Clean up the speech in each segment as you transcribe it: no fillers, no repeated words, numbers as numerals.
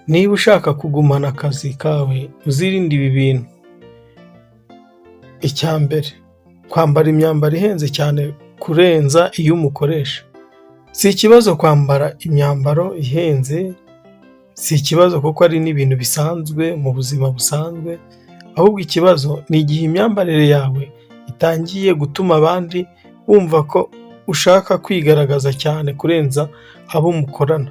Niba ushaka kugumana akazi kawe, uzirinde ibi bintu. Icya mbere, kwambara imyambaro ihenze cyane kurenza iy'umukoresha. Si ikibazo kwambara imyambaro ihenze, si ikibazo kuko ari n'ibintu bisanzwe mu buzima busanzwe, ahubwo ikibazo ni igihe imyambarire yawe itangiye gutuma abandi bumva ko ushaka kwigaragaza cyane kurenza abo mukorana.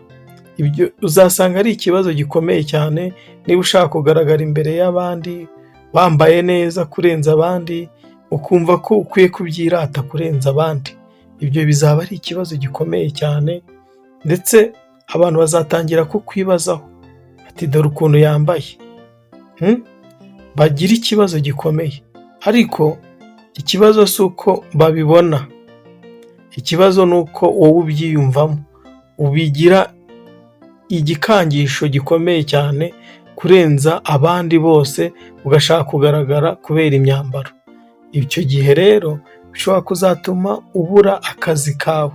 Ibyo uzasanga ari ikibazo gikomeye cyane niba ushaka kugaragara imbere y'abandi wambaye neza kurenza abandi, ukumva ko ukwiye kubyirata kurenza abandi. Ibyo bizaba ari ikibazo gikomeye cyane ndetse abantu bazatangira kukwibazaho bati dore ukuntu yambaye, bagire ikibazo gikomeye. Ariko ikibazo si uko babibona, ikibazo ni uko wowe ubyiyumvamo, ubigira igikangisho gikomeye cyane kurenza abandi bose, ugashaka kugaragara kubera imyambaro. Icyo gihe rero bishobora kuzatuma ubura akazi kawe,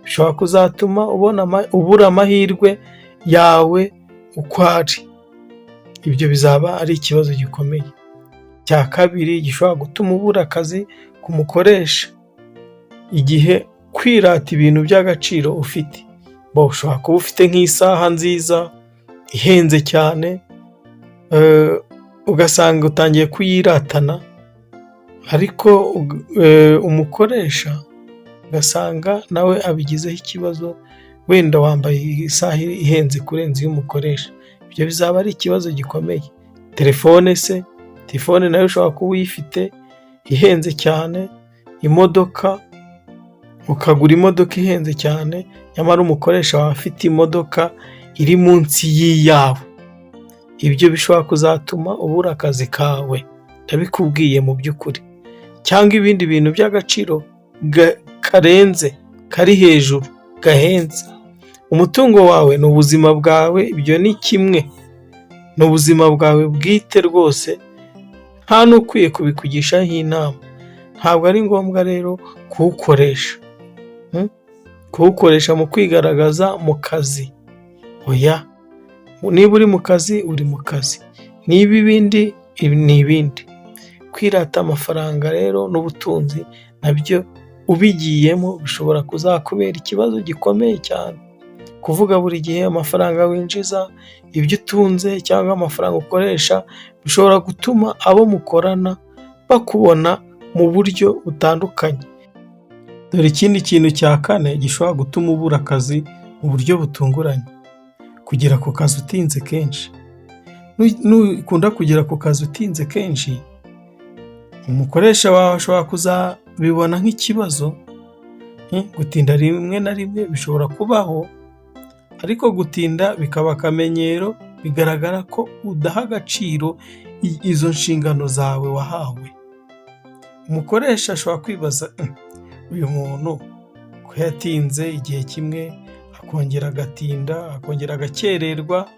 bishobora kuzatuma ubura amahirwe yawe uko ari. Ibyo bizaba ari ikibazo gikomeye. Icya kabiri gishobora gutuma ubura akazi ku mukoresha, igihe kwirata ibintu by'agaciro ufite. Ushobora kuba ufite nk'isaha nziza ihenze cyane, ugasanga utangiye kuyiratana, ariko umukoresha ugasanga nawe abigizeho ikibazo, wenda wambaye isaha ihenze kurenza iy'umukoresha. Ibyo bizaba ari ikibazo gikomeye. Telefone se, telefone nayo ushobora kuba uyifite ihenze cyane, imodoka, ukagura imodoka ihenze cyane, nyamara umukoresha wawe afite imodoka iri munsi y'iyawe. Ibyo bishobora kuzatuma ubura akazi kawe, ndabikubwiye mu by'ukuri. Cyangwa ibindi bintu by'agaciro karenze, kari hejuru, gahenze. Umutungo wawe ni ubuzima bwawe, ibyo ni kimwe, ni ubuzima bwawe bwite rwose, nta n'ukwiye kubikugishaho inama. Ntabwo ari ngombwa rero kuwukoresha, kuwukoresha mu kwigaragaza mu kazi, oya. Niba uri mu kazi, uri mu kazi, niba ibindi ni ibindi. Kwirata amafaranga rero n'ubutunzi nabyo ubigiyemo bishobora kuzakubera ikibazo gikomeye cyane. Kuvuga buri gihe amafaranga winjiza, ibyo utunze cyangwa amafaranga ukoresha, bishobora gutuma abo mukorana bakubona mu buryo butandukanye. Dore ikindi kintu cya kane gishobora gutuma ubura akazi mu buryo butunguranye, kugera ku kazi utinze kenshi. Nukunda kugera ku kazi utinze kenshi, umukoresha wawe ashobora kuzabibona nk'ikibazo. Gutinda rimwe na rimwe bishobora kubaho, ariko gutinda bikaba akamenyero, bigaragara ko udaha agaciro izo nshingano zawe wahawe. Umukoresha ashobora kwibaza: uyu muntu ko yatinze igihe kimwe, akongera agatinda, akongera agakererwa,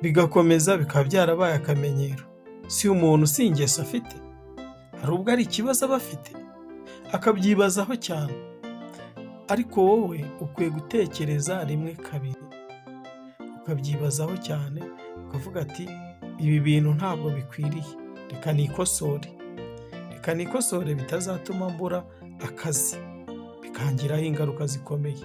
bigakomeza bikaba byarabaye akamenyero. Si umuntu, si ingeso afite? Hari ubwo ari ikibazo aba afite? Akabyibazaho cyane. Ariko wowe ukwiye gutekereza rimwe kabiri, ukabyibazaho cyane, ukavuga ati ibi bintu ntabwo bikwiriye, reka nikosore, reka nikosore bitazatuma mbura akazi, bikangiraho ingaruka zikomeye.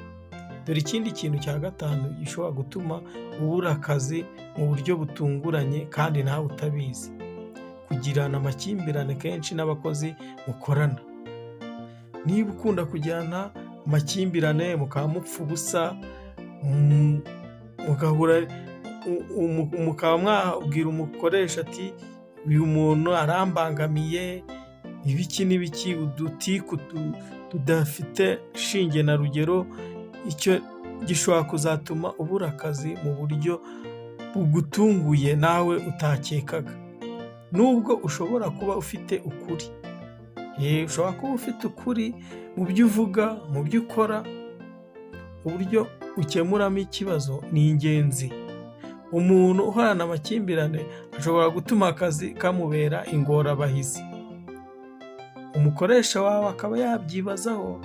Dore ikindi kintu cya gatanu gishobora gutuma ubura akazi mu buryo butunguranye kandi nawe utabizi, kugirana amakimbirane kenshi n'abakozi mukorana. Niba ukunda kugirana amakimbirane, mukaba mupfa ubusa, mugahura, mukaba mwabwira umukoresha ati uyu muntu arambangamiye, ibiki n'ibiki, udutiku tudafite shinge na rugero, icyo gishobora kuzatuma ubura akazi mu buryo bugutunguye nawe utakekaga. Nubwo ushobora kuba ufite ukuri, ushobora kuba ufite ukuri mu byo uvuga, mu byo ukora, uburyo ukemuramo ikibazo ni ingenzi. Umuntu uhorana amakimbirane ashobora gutuma akazi kamubera ingorabahizi. Umukoresha wawe akaba yabyibazaho,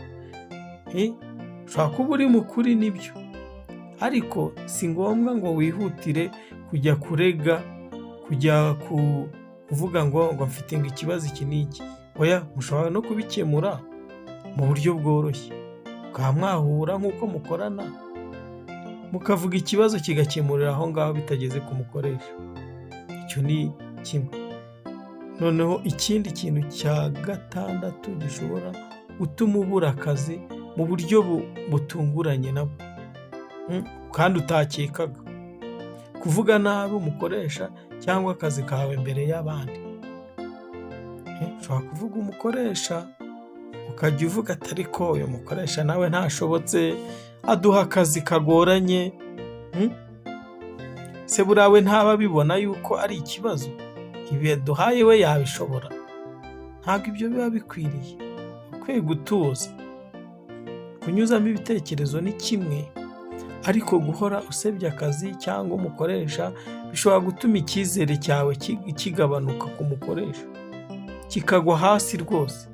ushobora kuba uri mu kuri nibyo, ariko si ngombwa ngo wihutire kujya kurega, kujya kuvuga ngo mfite ngo ikibazo iki n'iki, oya, mushobora no kubikemura mu buryo bworoshye, mukaba mwahura nk'uko mukorana, mukavuga ikibazo kigakemurira aho ngaho bitageze ku mukoresha. Icyo ni kimwe. Noneho ikindi kintu cya gatandatu gishobora gutuma ubura akazi mu buryo butunguranye nabwo kandi utakekaga, kuvuga nabi umukoresha cyangwa akazi kawe imbere y'abandi. Ushobora kuvuga umukoresha ukajya uvuga ati ariko uyu mukoresha nawe ntashobotse, aduha akazi kagoranye, se buriya we ntaba abibona yuko ari ikibazo? Ibi yaduhaye we yabishobora? Ntabwo ibyo biba bikwiriye. Ukwiye gutuza. Kunyuzamo ibitekerezo ni kimwe, ariko guhora usebya akazi cyangwa umukoresha bishobora gutuma icyizere cyawe kigabanuka ku mukoresha, kikagwa hasi rwose,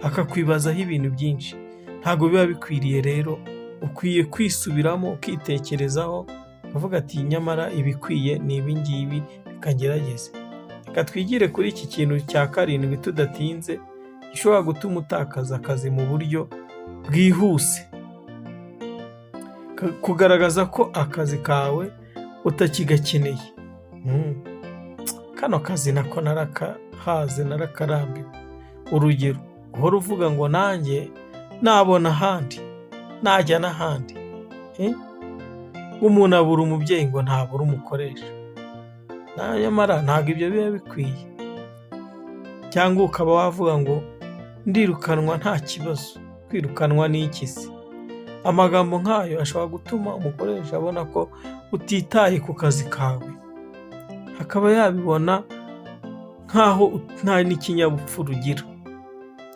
akakwibazaho ibintu byinshi. Ntabwo biba bikwiriye rero, ukwiye kwisubiramo ukitekerezaho, ukavuga ati nyamara ibikwiye ni ibi ngibi, reka ngerageze. Reka twigire kuri iki kintu cya karindwi tudatinze, gishobora gutuma utakaza akazi mu buryo bwihuse. Kugaragaza ko akazi kawe utakigakeneye. Kano kazi nako narakahaze, narakarambiwe. Urugero, guhora uvuga ngo nanjye nabona ahandi, najya n'ahandi. Umuntu abura umubyeyi ngo ntabura umukoresha. Nyamara ntabwo ibyo biba bikwiye. Cyangwa ukaba wavuga ngo ndirukanwa nta kibazo, kwirukanwa ni iki se? Amagambo nk'ayo ashobora gutuma umukoresha abona ko utitaye ku kazi kawe, akaba yabibona nk'aho nta n'ikinyabupfura ugira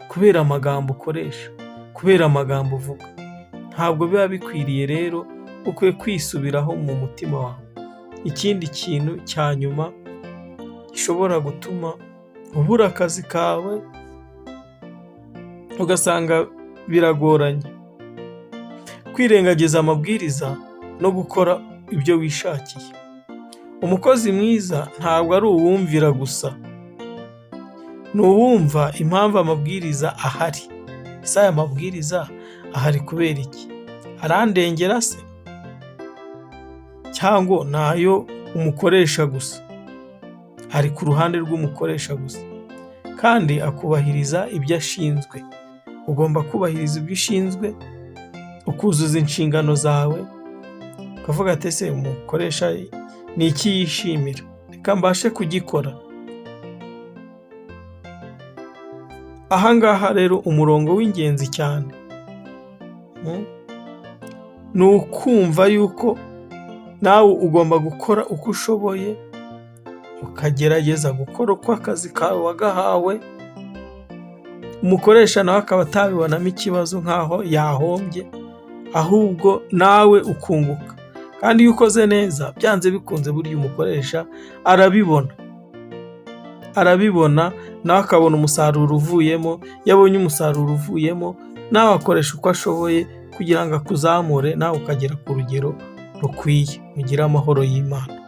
kubera amagambo ukoresha, kubera amagambo uvuga. Ntabwo biba bikwiriye rero, ukwiye kwisubiraho mu mutima wawe. Ikindi kintu cya nyuma gishobora gutuma ubura akazi kawe, ugasanga biragoranye, kwirengagiza amabwiriza no gukora ibyo wishakiye. Umukozi mwiza ntabwo ari uwumvira gusa, ni uwumva impamvu amabwiriza ahari. Ese aya mabwiriza ahari kubera iki? Arandengera se? Cyangwa ni ayo umukoresha gusa? Ari ku ruhande rw'umukoresha gusa kandi akubahiriza ibyo ashinzwe. Ugomba kubahiriza ibyo ushinzwe, ukuzuza inshingano zawe, ukavuga ati ese umukoresha ni iki yishimira? Reka mbashe kugikora. Aha ngaha rero umurongo w'ingenzi cyane ni ukumva yuko nawe ugomba gukora uko ushoboye, ukagerageza gukora uko akazi kawe wagahawe, umukoresha nawe akaba atabibonamo ikibazo nk'aho yahombye, ahubwo nawe ukunguka. Kandi iyo ukoze neza byanze bikunze burya umukoresha arabibona, arabibona nawe akabona umusaruro uvuyemo, iyo abonye umusaruro uvuyemo nawe akoresha uko ashoboye kugira ngo akuzamure nawe ukagera ku rugero rukwiye. Mugire amahoro y'Imana.